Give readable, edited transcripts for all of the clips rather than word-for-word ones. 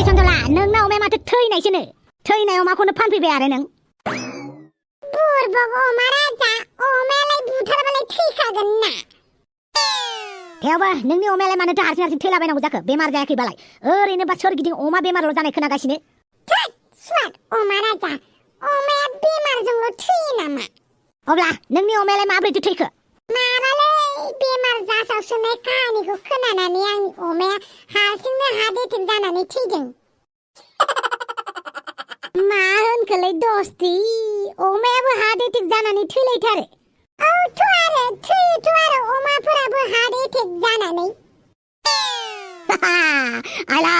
सनजला नोंना अमाया माथो थैनायसोनो थैनाय अमाखौनो फानफैबाय आरो नों बुरबक अमा राजा अमायालाय बुथारबालाय थैखागोन ना थेवबो नोंनि अमायालाय मानोथो हारसिं हारसिं थैलाबायनांगौ जाखो बेमार जायाखैबालाय ओरैनोबा सोरगिदिं अमा बेमारल' जानाय खोनागासिनो थोद सुवाद अमा राजा अमाया बेमारजोंल' थैयो नामा अब्ला नोंनि अमायालाय माब्रैथो थैखो माबालै बेमार जासावसोनाय काहानिखौ खोनानानै आंनि अमाया हारसिंनो हार्ट एटेक जानानै थैदों मा होनखोलै दस्ति अमायाबो हार्ट एटेक जानानै थैलायथारो औथ' आरो थैयोथ' आरो अमाफोराबो हार्ट एटेक जानानै आला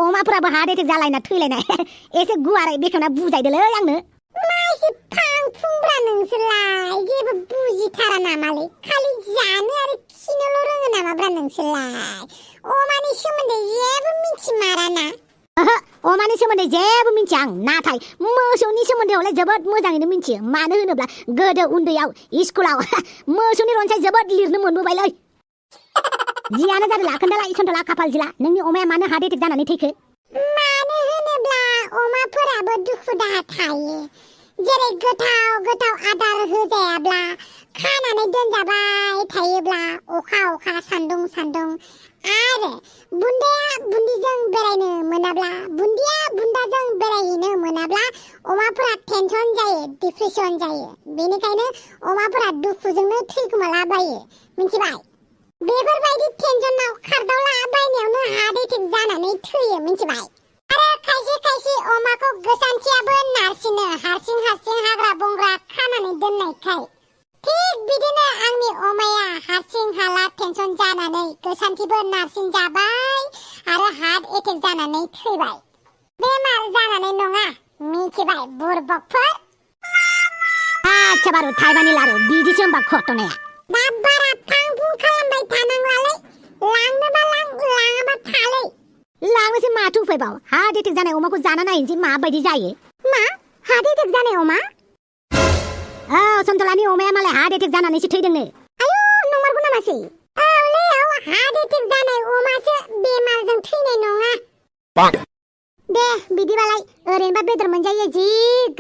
अमाफोराबो हार्ट एटेक जालायना थैलायनाय एसे गुवारै बेखेवना बुजायदोलै आंनो मा एसे फांफुंब्रा नोंसोरलाय जेबो बुजिथारा नामालै खालि जानो आरो खिनोल' रोङो नामाब्रा नोंसोरलाय अमानि सोमोन्दै जेबो मिथिमाराना अमानि सोमोन्दै जेबो मिथिया आं नाथाय मोसौनि सोमोन्दैआवलाय जोबोद मोजाङैनो मिथियो मानो होनोब्ला गोदो उन्दैयाव स्कुलाव मोसौनि रनसाय जोबोद लिरनो मोनबोबायलै जियानो जादोला खोन्थालाय सनथला खाफाल जिला नोंनि अमाया मानो हार्ट एटेक जानानै थैखो मानो होनोब्ला अमाफोराबो दुखु दाहा थायो जेरै गोथाव गोथाव आदार होजायाब्ला खानानै दोनजाबाय थायोब्ला अखा सान्दुं आरो बुन्दाया बुन्दिजों बेरायनो मोनाब्ला बुन्दिया बुन्दाजों बेरायहैनो मोनाब्ला अमाफोरा टेनसन जायो डिप्रेसन जायो बेनिखायनो अमाफोरा दुखुजोंनो थैगोमालाबायो मिथिबाय बेफोरबायदि टेनसनाव खारदावला बायनायावनो हार्ट एटेक जानानै थैयो मिथिबाय आरो खायसे अमाखौ गोसानथियाबो नारसिनो हारसिं हाग्रा बंग्रा खानानै दोननायखाय थिग बिदिनो आंनि अमाया हारसिं हाला टेनसन जानानै गोसानथिबो नारसिन जाबाय आरो हार्ट एटेक जानानै थैबाय बेमार जानानै नङा मिथिबाय बुरबकफोर आच्छा बारु थाइबानि लारु बिदिसो होमबा घटनाया दा बारा फांफुं खालामबाय थानांलालै लांनोबा लां लाङाबा थालै लांनोसै माथो उफायबाव हार्ट एटेक जानाय अमाखौ जाना नायनोसै माबायदि जायो मा हार्ट एटेक जानाय अमा औ सनथलानि अमाया मालाय हार्ट एटेक जानानैसो थैदोंनो आयौ नंमारगौ नामासै औलै हार्ट एटेक जानाय अमासो बेमारजों थैनाय नङा दे बिदिबालाय ओरैनोबा बेदर मोनजायो जि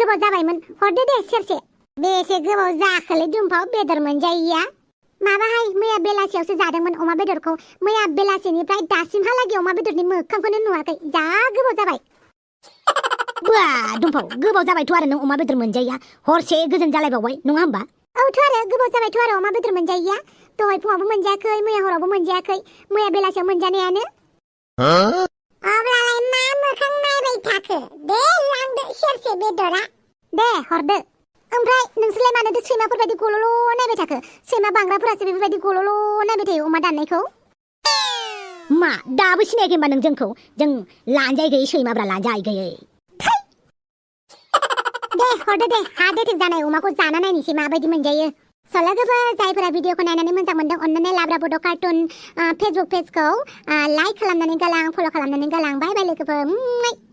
गोबाव जाबायमोन हरदो दे सेरसे बेसे गोबाव जाखोलै दुमफाव बेदर मोनजायैया माबाहाय मैया बेलासियावसो जादोंमोन अमा बेदरखौ मैया बेलासिनिफ्राय दासिमहालागै अमा बेदरनि मोखांखौनो नुवाखै जा गोबाव जाबाय बा दुमफाव गोबाव जाबायथ' आरो नों अमा बेदर मोनजायैया हरसे गोजोन जालायबावबाय नङा होमबा औथ' आरो गोबाव जाबायथ' आरो अमा बेदर मोनजायैया दहाय फुङावबो मोनजायाखै मैया हरावबो मोनजायाखै मैया बेलासियाव मोनजानायानो अब्लालाय मा मोखां नायबाय थाखो दे लांदो सेरसे बेदरा दे हरदो ओमफ्राय नोंसोरलाय मानोथो सैमाफोरबायदि गल'ल' नायबाय थाखो सैमा बांग्राफोरासो बेफोरबायदि गल'ल' नायबाय थायो अमा दाननायखौ मा दाबो सिनायाखै होमबा नों जोंखौ जों लानजाय गैयै सैमाब्रा लानजाय गैयै दे हरदो दे हार्ट एटेक जानाय अमाखौ जाना नायनोसै माबायदि मोनजायो सलागोफोर जायफोरा भिडिअखौ नायनानै मोजां मोनदों अन्नानै लाब्रा बड' कार्टुन फेसबुक पेजखौ लाइक खालामनानै गालां फल' खालामनानै गालां बाय बाय लोगोफोर